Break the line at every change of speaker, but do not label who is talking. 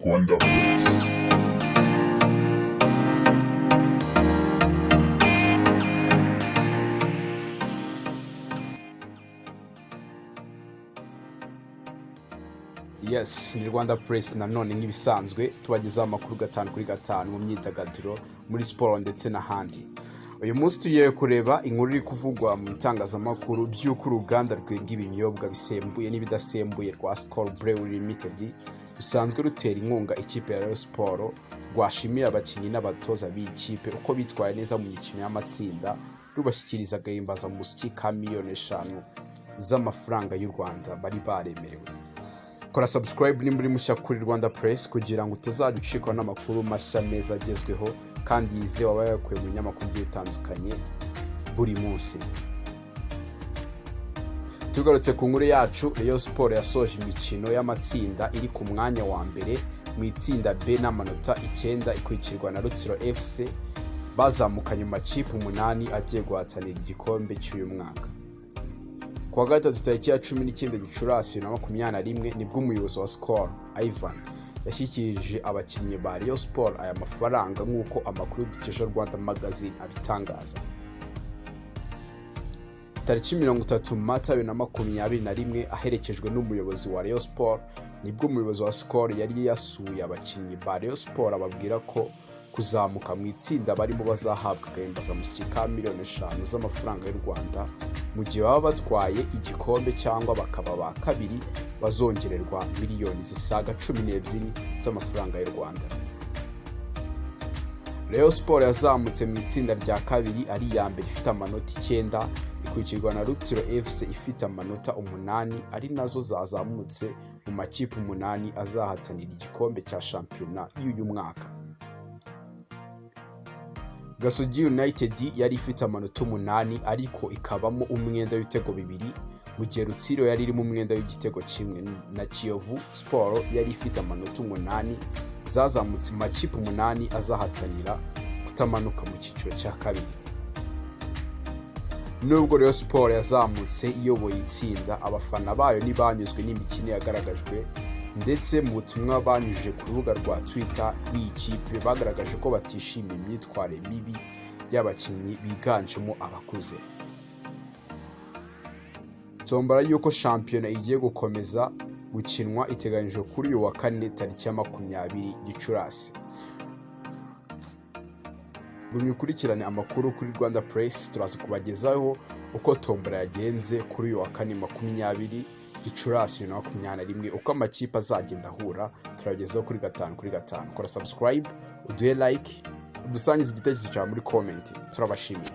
Rwanda Press.
Yes, ni Rwanda Press nanone nk'ibisanzwe, tubagezaho amakuru gatanu kuri gatanu mu myidagaduro, muri siporo ndetse n'ahandi. Uyu munsi tugiye kureba inkuru iri kuvugwa mu bitangazamakuru by'uko uruganda rwenga ibinyobwa bisembuye n'ibidasembuye rwa Skol Brewery Limited, rusanzwe rutera inkunga ikipe ya Rayon Sport, rwashimiye abakinnyi n'abatoza b'iyi kipe uko bitwaye neza mu mikino y'amatsinda, rubashyikiriza agahimbazamusyi ka miliyoni 5 z'amafaranga y'u Rwanda bari baremerewe. Kora subscribe nimba uri mushya kuri Rwanda Press kugira ngo utazajya ucikwa n'amakuru mashya meza agezweho kandi yizewe aba yakuye mu binyamakuru bigiye bitandukanye buri munsi. Tugarutse ku nkuru yacu, Rayon Sport yasoje imikino y'amatsinda iri ku mwanya wa mbere mu itsinda B n'amanota 9, ikurikirwa na Rutsiro FC, bazamukanye mu makipe umunani agiye guhatanira igikombe cy'uyu mwaka. Ku wa gatatu tariki ya 19 Gicurasi 2021, nibwo umuyobozi wa Skol, Ivan, yashyikirije abakinnyi ba Rayon Sport aya mafaranga, nk'uko amakuru dukesha Rwanda Magazine abitangaza. Tariki 30 Mata 2021, aherekejwe n'umuyobozi wa Rayon Sport, nibwo umuyobozi wa Skol yari yasuye abakinnyi ba Rayon Sport, ababwira ko kuzamuka mu itsinda barimo bazahabwa agahimbazamusyi ka miliyoni 5 z'amafaranga y'u Rwanda, mu gihe baba batwaye igikombe cyangwa bakaba ba kabiri bazongererwa miliyoni zisaga 12 z'amafaranga y'u Rwanda. Rayon Sport yazamutse mu itsinda rya kabiri ari iya mbere ifite amanota 9, ikurikirwa na Rutsiro FC ifite amanota 8, ari nazo zazamutse mu makipe umunani azahatanira igikombe cya shampiyona y'uyu mwaka. Gasogi United yari ifite amanota 8 ariko ikabamo umwenda w'ibitego bibiri, mu gihe Rutsiro yari irimo umwenda w'igitego kimwe na Kiyovu Sport yari ifite amanota 8, zazamutse mu makipe umunani azahatanira kutamanuka mu cyiciro cya kabiri. Nubwo Rayon Sport yazamutse iyoboye itsinda, abafana bayo ntibanyuzwe n'imikino yagaragajwe, ndetse mu butumwa banyujije ku rubuga rwa Twitter rw'iyi kipe bagaragaje ko batishimiye imyitwarire mibi y'abakinnyi biganjemo abakuze. Tombora y'uko shampiyona igiye gukomeza gukinwa iteganyijwe kuri uyu wa kane tariki ya 20 Gicurasi. Gumya ukurikirane amakuru kuri Rwanda Press, turaza kubagezaho uko tombora yagenze kuri uyu wa kane 20 Gicurasi 2021, uko amakipe azagenda ahura, turabagezaho kuri gatanu kuri gatanu. Kora subscribe, uduhe like, udusangize igitekerezo cyawe muri comment. Turabashimiye.